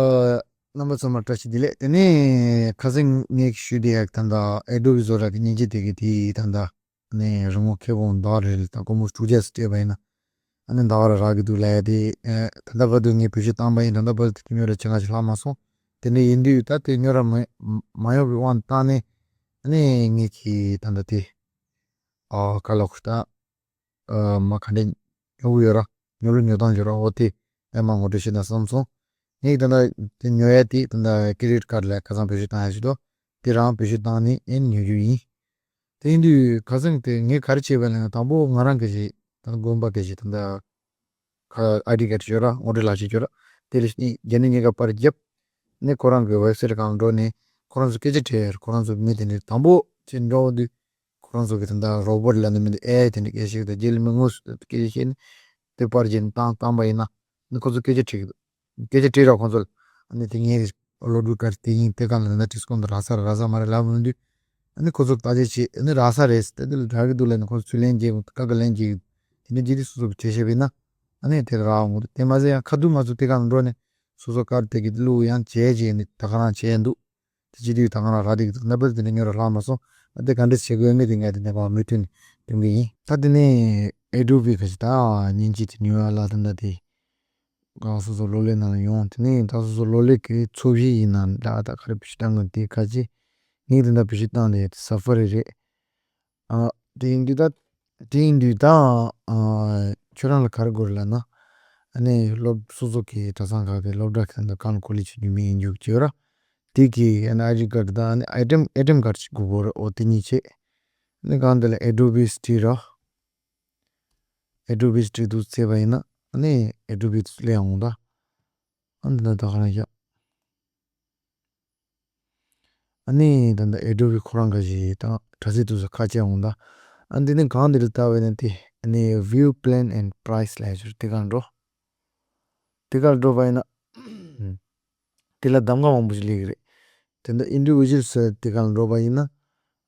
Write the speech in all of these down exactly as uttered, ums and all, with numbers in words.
རྣམ་པ་ཚང་མ་བཀྲ་ཤིས་བདེ་ལེགས། དེ་ནས་ཁ་སང་ངས་ཞུས་དེ་ཡག་ད་ལྟ་ཨེ་ཌོ་བི་བཟོ་གྲྭ་གི་མཉེན་ཆས་དེ་གི་དེ་ད་ལྟ་ནས་རི་མོ་ཁེ་བོང་ཟླ་རེ་ལ་ད་སྒོར་མོ་དྲུག་བརྒྱ་ཙམ་སྤྲད་པ་ཡིན་ན་ཨ་ནི་ཟླ་བ་ར་རག་གི་འདུག་ལབ་ཡ་དེ། ད་ལྟ་བར་དུ་ངས་བེད་སྤྱོད་བཏང་པ་ཡིན། ད་ལྟ་བར་དུ་དེ་ཉོ་ར་ཆེ་ང་ཞིག་ལྷག་མ་སོང་། དེ་ནས་ཡིན་དུས་ད་དེ་ཉོ་ར་མ་མ་ཡོང་བའི་དབང་བཏང་ནས་ཨ་ནི་ངས་ཀྱི་ད་ལྟ་དེ་ཨ་ག་ལ་ཁུ་ད། ཨ་མ་ག་འདྲ་ཉོ་གི་ཡོད་ར། ཉོ་ལུགས་ཉོ་སྟངས་ཡོད་ར། འོ་དེ་ཨེ་མ་ངོ་སྤྲོད་བྱེད་ན་བསམ་སོང་། ངས་ད་ལྟ་དེ་ཉོ་ཡ་དེ་ད་ལྟ་ཀེ་རེ་ཌིཊ་ཀཌ་ལ་ཁ་སང་བེད་སྤྱོད་བཏང་ཡ་ཞིག་འདུག་དེ་རང་བེད་སྤྱོད་བཏང་ནས་ཨེ་ཉོ་རྒྱུ་ཡིན། དེ་ཡིན་དུས་ཁ་སང་དེ་ངས་ག་རེ་བྱས་པ་ལབ་ན་དང་པོ་ང་རང་གི་ཞིག་ད་ལྟ་དགོན་པ་གི་ཞིག་ད་ལྟ་ཁ་ཨའི་ཌི་ཀཌ་ཡོད་ར། ངོ་སྤྲོད་ལག་ཁྱེར་ཡོད་ར། དེ་ལས་རྒྱ་ནི་ཉེ་ག་པར་བརྒྱབ་ནས་ཁོ་རང་གི་ཝེབ་སའིཊ་སྒང་འགྲོ་ནས་ཁོ་རང་ཚོ་སྐད་ཆ་དྲིས་ཡ། ཁོ་རང་ཚོ་མི་དེ་འདྲ་དང་པོ་ཅིག་འགྲོ་དུས་ཁོ་རང་ཚོ་གི་ད་ལྟ་རོ་བོཊ་ལབ་ནི་མི་འདུག་ཨེ་ཨའི་དེ་འདྲ་སྐད་ཆ་བཤད་གི་འདུག་རྗེས་ལ་མི་དངོས་སུ་སྐད་ཆ་བཤད་ནས་དེ་པར་བརྒྱབ་ནས་བཏང་བཏང་པ་ཡིན་ན་ནི་ཁོ་ཚོ་སྐད་ཆ་དྲིས་གི་འདུག་སྐད་ཆ་དྲིས་ར་ཁོ་ཚོ་ལ། ཨ་ནི་དེ་ངའི་གློག་རྡུལ་ག་རེ་དེ་ཡིན་དེ་གང་ལ་ད་ལྟ་དྲི་སྐོམ་དུ་རག་ས་རེད་རག་ས་མ་རེད་ལབ་ཡོང་དུས། ཨ་ནི་ཁོ་ཚོ་བརྟག་དཔྱད་བྱེད། ཨ་ནི་རག་ས་རེད་ཟེར་ཏེ་དེ་ལ་དྲག་གི་འདུག་ལབ་ནས་ཁོ་ཚོ་ཚུར་ལན་འཇལ་གི་འདུག་ཀ་ཀ་ལན་འཇལ་གི་འདུག་དེ་འདྲ་བྱེད་དུས་སོ་སོ་གི་བྱེད་ཤེས་པས་ན་ཨ་ནི་དེ་ལ་རག་འོང་གི་འདུག་དེ་མ་ཟད་ཡང་ཁ་ཐུག་ང་ཚོ་དེ་གང་ལ་འགྲོ་ནས་སོ་སོ་ཀཌ་དེ་གི་བླུག་ཡང་བྱས་བྱས་ནས་ད་ག་རང་བྱས་འདུག་དེ་བྱེད་དུས་ད་ག་རང་རག་བསྡད་ཀྱི་འདུག་རྣམ་པ་དེ་འདྲ་ཉོ་ར་ལྷག་མ་སོང་། ཨ་དེ་ག་འདྲ་བྱེད་དགོས་ངས་དེ་ངས་དེ་ནས་ཕར་མུ་མཐུད་ནས་སྟོན་གི་ཡིན། ད་དེ་ནས་ཨེ་ཌོ་བི་ག་ཞིག་ད་མཉེན་ཆས་དེ་ཉོ་ཡ་ལ་ད་ལྟ་དེ་གང་སོ་སོ་གློག་ཀླད་ནང་ལ་ཡོང་། དེ་ནས་ད་སོ་སོ་གློག་ཀླད་ཀྱི་ཚོ་བཞི་ཡིན་ན་འདྲ་ད་ག་རེ་བེད་སྤྱོད་བཏང་གི་དེ་ཁ་ཅིག་ངས་དེ་འདྲ་བེད་སྤྱོད་བཏང་ནས་སཱ་ཕ་རི་རེད། ཨ་དེ་ཡིན་དུས་ད་དེ་ཡིན་དུས་ད་ཨ་ཁྱོད་རང་ལ་ག་རེ་དགོས་རེད་ལབ་ན། ཨ་ནི་སློབ་སོ་སོ་གི་གྲྭ་ཚང་ཁག་གི་སློབ་གྲྭ་ཁག་ནང་གང་ལ་གོ་ལེ་བྱེད་རྒྱུ་མི་ཡིན་རྒྱུ་བྱོས་ར། དེ་གི་ཨ་ནི་ཨའི་ཌི་ཀཌ་དང་ཨ་ནི་ཨེ་ཊི་ཨེམ་ཨེ་ཊི་ཨེམ་ཀཌ་ཅིག་དགོས་པོ་རེད། འོ་དེ་གཉིས་བྱེད། ཨ་ནི་གང་དེ་ལ་ཨེ་ཌོ་བི་སི་ཊི་ར། ཨེ་ཌོ་བི་སི་ཊི་དུ་བཙལ་བ་ཡིན་ན་ཨ་ནི་ཨེ་ཌོ་བི་དུ་སླེབས་ཡོང་ད། ཨ་འདི་ན་ད་ག་རང་བཞག་ཨ་ནི་ད་ལྟ་ཨེ་ཌོ་བི་ཁོ་རང་ག་ཞིག་དང་དྲ་ཚིགས་དུ་ས་ཁ་ཆེ་འོང་ད། ཨ་འདི་ནི་གང་འདི་རུ་ལྟ་བས་ན་དེ་ཨ་ནི་View Plan and Price ལབ་ཡ་ཅིག་དེ་གར་འགྲོ། དེ་གར་འགྲོ་བ་ཡིན་ན་དེ་ལ་གདམ་ག་མང་པོ་ཞིག་སླེབས་ཀྱི་རེད། དེ་འདྲ་ཨིན་ཌི་བི་ཇུ་ཨལ་ཟེར་དེ་གར་འགྲོ་བ་ཡིན་ན་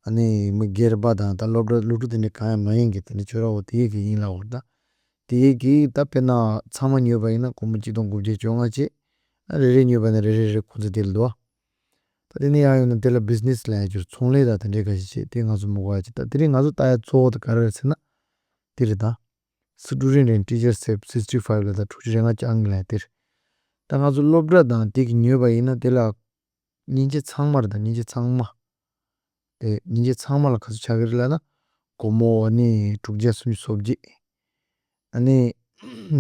ཨ་ནི་མི་སྒེར་པ་དང་ད་སློབ་གྲྭ་སློབ་ཕྲུག་དེ་འདྲ་གང་ཡང་མ་ཡིན་གི་དེ་འདྲ་ཁྱོད་ར་འོ་དེ་ཡི་གི་ཡིན་ལ་འོ་ད། དེ་ཡི་གི་ད་དཔེར་ན་ཚང་མ་ཉོས་པ་ཡིན་ན་སྒོར་མོ་གཅིག་སྟོང་དགུ་བརྒྱ་བཅོ་ལྔ་བྱས། ཨ་རེ་རེ་ཉོས་པ་ཡིན་ན་རེ་རེ་རེ་ཁོ་ཚོ་དེ་ལ་འདུག་ད་དེ་ནས་ཡང་ཡོད་ན་དེ་ལ་བི་ཛི་ནེ་སི་ལབ་ཡ་ཅིག་ཚོང་ལས་དང་དེ་འདྲའི་ག་ཞིག་བྱས་དེ་ང་ཚོ་མི་དགོས་ཡ་ཅིག་ད་དེ་རིང་ང་ཚོ་ལྟ་ཡ་གཙོ་བོ་དེ་ག་རེ་རེད་ཟེར་ན། དེ་རེད་ད། Student and Teacher Save sixty five ལ་ད་དྲུག་ཅུ་རེ་ལྔ་རྐྱང་གི་ལ་དེར། ད་ང་ཚོ་སློབ་གྲྭ་དང་དེ་གི་ཉོས་པ་ཡིན་ན་དེ་ལ་མཉེན་ཆས་ཚང་མ་རེད་ད། མཉེན་ཆས་ཚང་མ། དེ་མཉེན་ཆས་ཚང་མ་ལ་ག་ཚོད་ཆགས་ཀྱི་རེད་ལབ་ན། སྒོར་མོ་ཨ་ནི་དྲུག་བརྒྱ་སུམ་ཅུ་སོ་བརྒྱད། ཨ་ནི་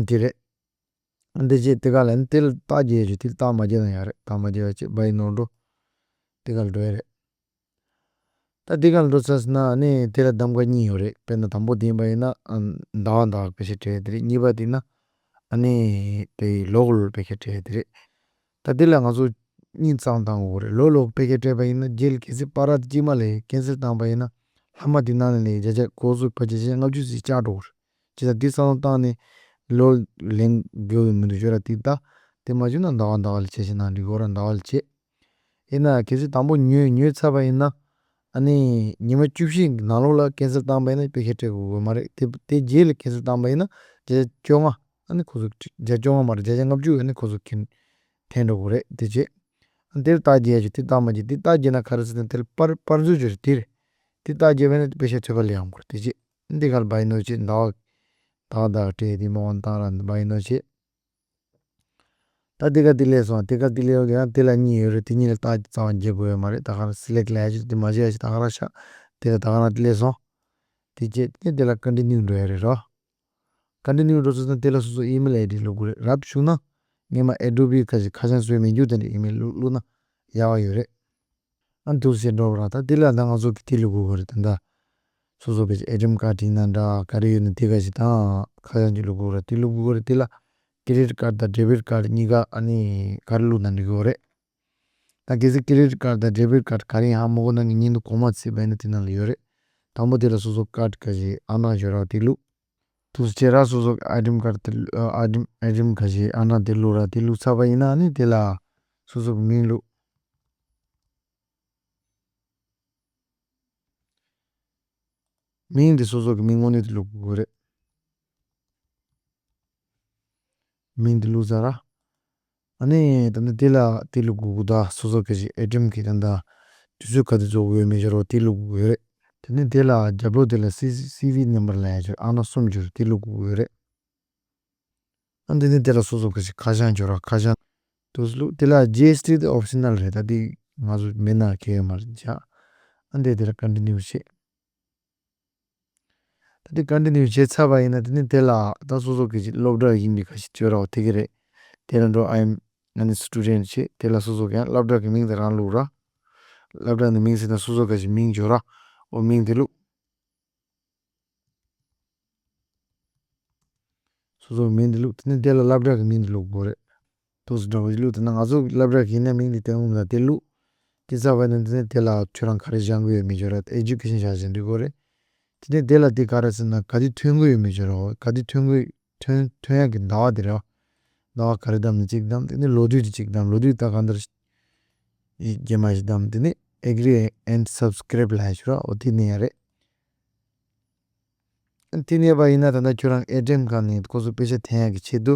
དེ་རེད། འདི་བྱས་དེ་ག་ལ་ནི་དེ་ལ་རྟགས་རྒྱག་རྒྱུ་དེ་ལ་རྟགས་མ་རྒྱག་ན་ཡག་རེད། རྟགས་མ་རྒྱག་པ་བྱས་བཱའི་ནོར་འགྲོ། དེ་ག་ལ་འགྲོ་ཡ་རེད། ད་དེ་ག་ལ་འགྲོ་ཚར་སོང་ན་ནི་དེ་ལ་གདམ་ག་གཉིས་ཡོད་རེད། དཔེར་ན་དང་པོ་དེ་ཡིན་པ་ཡིན་ན་ཨ་ཟླ་བ་ཟླ་བ་པེ་ཤ་སྤྲད་ཡ་དེ་རེད། གཉིས་པ་དེ་ན་ཨ་ནི་དེ་ལོ་གི་ལོ་པེ་ཤ་སྤྲད་ཡ་དེ་རེད། ད་དེ་ལ་ང་ཚོ་གཉིས་ཙམ་བཏང་དགོས་རེད། ལོ་ལོ་པེ་ཤ་སྤྲད་པ་ཡིན་ན་རྗེས་ལ་གལ་སྲིད་པར་ར་དེ་གཅིག་མ་ལས་ཀེན་སེལ་བཏང་པ་ཡིན་ན་ལྷག་མ་དེ་ནང་ནས་ལས་བརྒྱ་ཆ་གོ་ཚོད་ཕལ་ཆེར་བརྒྱ་ཆ་ལྔ་བཅུ་ཙམ་བཅག་འགྲོ་གི་རེད། ཇི་ལྟར་འདི་བསམ་བློ་བཏང་ནས་ལོ་ལེན་དགོས་ཀྱི་མི་འདུག་ཞོར་ལ་དེ་ལྟ། དེ་མ་བྱུང་ན་ཟླ་བ་ཟླ་བ་ལ་བྱེད་ཤེས་ན་འགྲིག་གི་རེད། ཟླ་བ་ལ་བྱེད། ཡིན་ན་གལ་སྲིད་དང་པོ་ཉོས་ཉོས་ཚར་བ་ཡིན་ན་ཨ་ནི་ཉི་མ་བཅུ་བཞི་ནང་ལོགས་ལ་ཀེན་སེལ་བཏང་པ་ཡིན་ན་པེ་ཤ་སྤྲད་དགོས་ཀྱི་མ་རེད། དེ་དེ་རྗེས་ལ་ཀེན་སེལ་བཏང་པ་ཡིན་ན་བརྒྱ་ཆ་བཅོ་ལྔ་ཨ་ནི་ཁོ་ཚོ་བརྒྱ་ཆ་བཅོ་ལྔ་མ་རེད། བརྒྱ་ཆ་ལྔ་བཅུ་ཨ་ནི་ཁོ་ཚོ་འཐེན་འགྲོ་གི་རེད། དེ་བྱས། དེར་རྟགས་རྒྱག་རྒྱུ་དེ་རྟགས་མ་རྒྱག་དེ་རྟགས་རྒྱག་ན་ག་རེ་ཟེར་ན་དེར་པར་པར་བཟོ་རྒྱུ་རེད་དེ་རེད། དེ་རྟགས་རྒྱག་པ་ཡིན་ན་པེ་ཤ་ཐོབ་པ་ལས་ཡོང་གི་རེད། དེ་རྗེས་འདི་གར་བཱའི་ནོར་བྱེད། ཟླ་བ་ཟླ་བ་ཟླ་བ་སྤྲད་དེ་མ་འོང་བཏང་ར་བཱའི་ནོར་བྱེད། ད་དེ་ག་དེ་ལས་སོང་། དེ་ག་དེ་ལས་ཡོད་ཀྱང་དེ་ལ་གཉིས་ཡོད་རེད། དེ་གཉིས་ལ་རྟགས་རྩ་བ་འགྱེད་དགོས་ཡོད་མ་རེད། ད་ག་རང་སི་ལེག་ལབ་ཡ་ཅིག་དེ་མ་བྱེད་ཡ་ཅིག་ད་ག་རང་ཤག་དེ་ལ་ད་ག་རང་དེ་ལས་སོང་། དེ་རྗེས་དེ་དེ་ལ་ཀོན་ཊི་ནིའུ་འགྲོ་ཡ་རེད་རོ། ཀོན་ཊི་ནིའུ་འགྲོ་ཚར་ན་དེ་ལ་སོ་སོ་ཨི་མེལ་ཨའི་ཌི་བླུག་དགོས་རེད། རབ་བྱུང་ན་སྔོན་མ་ཨེ་ཌོ་བི་ག་ཞིག་ཁ་བྱང་བཟོས་མེད་རྒྱུ་དེ་འདྲ་ཨི་མེལ་བླུག་བླུག་ན་ཡག་པ་ཡོད་རེད། ཨ་འདུག་སེ་འགྲོ་བ་ར། ད་དེ་ལ་ད་ང་ཚོ་གི་དེ་བླུག་དགོས་རེད། ད་ད་སོ་སོ་གི་ཨེ་ཊི་ཨེམ་ཀཌ་ཡིན་ན་འདྲ་ག་རེ་ཡོད་ན་དེ་ག་ཞིག་དང་ཁ་བྱང་ཅིག་བླུག་དགོས་རེད། དེ་བླུག་དགོས་རེད། དེ་ལ་ཀེ་རེ་ཌིཊ་ཀཌ་དང་ཌེ་བིཊ་ཀཌ་གཉིས་ཀ་ཨ་ནི་ག་རེ་བླུག་ན་འགྲིག་གི་རེད། ད་གལ་སྲིད་ཀེ་རེ་ཌིཊ་ཀཌ་དང་ཌེ་བིཊ་ཀཌ་ག་རེ་ཡིན་ཧ་མ་གོ་ན་ངས་བརྙན་ཐུང་གོང་མ་བརྩིས་པ་ཡིན་ན་དེ་ནང་ལ་ཡོད་རེད། དང་པོ་དེ་ལ་སོ་སོ་ཀཌ་ག་ཞིག་ཨང་གྲངས་ཡོད་ར་དེ་བླུག་དུས་ཚོད་ར་སོ་སོ་ཨའི་ཊེམ་ཀཌ་དེ་ཨའི་ཊེམ་ཨའི་ཊེམ་ག་ཞིག་ཨང་གྲངས་དེ་བླུག་ར། དེ་བླུག་ཚར་བ་ཡིན་ན་ཨ་ནི་དེ་ལ་སོ་སོ་གི་མིང་བླུག་མིང་དེ་སོ་སོ་གི་མིང་དངོས་གནས་དེ་བླུག་དགོས་རེད། མིང་དེ་བླུག་ཚར་ར། ཨ་ནི་ད་ནི་དེ་ལ་དེ་ལུགས་དགོས་ཀྱི་ད་སོ་སོ་སྐད་ཅིག་ཨེ་ཊེམ་གི་ད་ད་དུས་ཚོད་ག་དུས་རྫོགས་ཡོད་མེད་སྦྱོར་བ་དེ་ལུགས་དགོས་ཀྱི་ཡོད་རེད། དེ་ནི་དེ་ལ་རྒྱབ་ལོགས་དེ་ལ་སི་སི་ཝི་ནམ་བར་ལབ་ཡ་ཅིག་ཨང་གྲངས་གསུམ་སྦྱོར་དེ་ལུགས་དགོས་ཀྱི་ཡོད་རེད། ཨ་དེ་ནི་དེ་ལ་སོ་སོ་སྐད་ཅིག་ཁ་བྱང་སྦྱོར་བ་ཁ་བྱང་དུས་ལུགས་དེ་ལ་ཇི་ཨེས་ཊི་དེ་ཨོབ་ཤི་ནལ་རེད། ད་དེ་ང་ཚོ་མེད་ན་ཁེ་མ་རེད་ཅག་ཨ་འདི་དེ་ལ་ཀོན་ཊི་ནིའུ་བྱེད། ད་དེ་ཀོན་ཊི་ནིའུ་བྱས་ཚར་བ་ཡིན་ན་དེ་ནི་དེ་ལ་ད་སོ་སོ་སྐད་ཅིག་སློབ་གྲྭ་ཡིན་པའི་ཁ་ཤས་བཅོས་རོགས་དེ་གི་རེད། དེ་ལ་འགྲོ། I am ང་ནི་སི་ཊུ་ཌེན་ཊི་བྱེད། དེ་ལ་སོ་སོ་གི་ཡང་སློབ་གྲྭ་གི་མིང་དེ་རང་བླུགས་ར། སློབ་གྲྭ་ནི་མིང་ཟེར་ན་སོ་སོ་སྐད་ཅིག་མིང་བརྗོད་ར། འོ་མིང་དེ་བླུགས། སོ་སོའི་མིང་འདི་བླུགས། དེ་ནས་དེ་ལ་སློབ་གྲྭ་གི་མིང་འདི་བླུགས་དགོས་རེད། ཏོག་ཙམ་འདྲ་བོ་ཞིག་བླུགས། དེ་ན་ང་ཚོ་སློབ་གྲྭ་གི་ཡིན་ན་མིང་འདི་སྟོན་འོང་ན་དེ་བླུགས། དེ་ཚར་བ་ནས་དེ་ནས་དེ་ལ་ཁྱོད་རང་ག་རེ་སྦྱང་གི་ཡོད་མེད་ཅོ་ར། ཨེ་ཌུ་ཀེ་ཤན་བྱ་བྱེད་འདི་དགོས་རེད། དེ་ནས་དེ་ལ་དེ་ག་རེ་ཟེར་ན་ག་དུས་ཐོན་གི་ཡོད་མེད་ཅོ་ར། ག་དུས་ཐོན་གི་ཐོན་ཐོན་ཡག་གི་ཟླ་བ་དེ་རེད་བ། ཟླ་བ་ག་རེ་བདམས་ནས་གཅིག་བདམས། དེ་ནས་ལོ་དུས་དེ་གཅིག་བདམས། ལོ་དུས་ད་གང་ལྟར་རྗེས་མ་ཞིག་བདམས། དེ་ནས་ཨེ་གྷི་རི་ཨེན་ཌི་སབ་སི་ཀི་རེབ་ལབ་ཡ་ཅོ་ར། འོ་དེ་ནས་ཡ་རེད། དེ་ནས་པ་ཡིན་ན་ད་ལྟ་ཁྱོད་རང་ཨེ་ཊི་ཨེམ་ཁང་ནས་ཁོ་ཚོ་པེ་ཤ་འཐེན་ཡག་གི་ཆེད་དུ་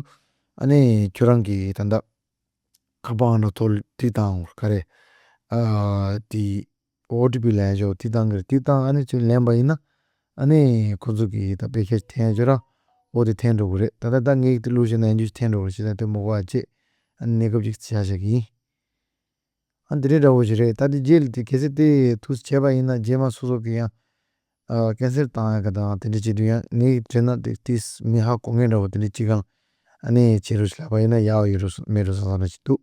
ཨ་ནི་ཁྱོད་རང་གི་ད་ལྟ་ཁ་པར་ཨང་གྲངས་ཐོག་ཏིག་བཏང་ག་རེ། ཨ་དེ་ཨོ་ཊི་པི་ལབ་ཡ་ཅོ་ཏིག་བཏང་གི་རེད། ཏིག་བཏང་ཨ་ནི་ཁྱོད་ལེན་པ་ཡིན་ན་ཨ་ནི་ཁོ་ཚོ་གི་ད་པེ་ཤ་འཐེན་ཡ་ཅོ་ར། འོ་དེ་འཐེན་འགྲོ་གི་རེད། ད་ལྟ་ད་ངས་དེ་བླུགས་བྱས་ན་ཡང་ཅོ་འཐེན་འགྲོ་གི་རེད། བྱས་ཙང་དེ་མ་དགོས་པ་བྱས། ཨ་ནི་གནས་སྐབས་ཅིག་བྱ་བྱ་གི་ཡིན། ཨ་འདི་འདྲའི་འདྲ་བོ་ཞིག་རེད། ད་འདི་རྗེས་ལ་དེ་གལ་སྲིད་དེ་ཐུགས་བྱས་པ་ཡིན་ན་རྗེས་མ་སོ་སོ་གི་ཡང་ཨ་ཀན་སེལ་བཏང་ཡ་ག་དང་དེ་འདྲ་བྱེད་དུས་ཡང་ངས་དྲན་ན་དེ་དེས་མི་ཧ་གོ་མཁན་འདྲ་བོ་དེ་འདྲ་ཅིག་གང་ཨ་ནི་བྱེད་རོགས་ཞིག་ལབ་པ་ཡིན་ན་ཡག་ཡོད་རོགས་མེད་རོགས་བསམ་བསམ་འདྲ་ཞིག་འདུག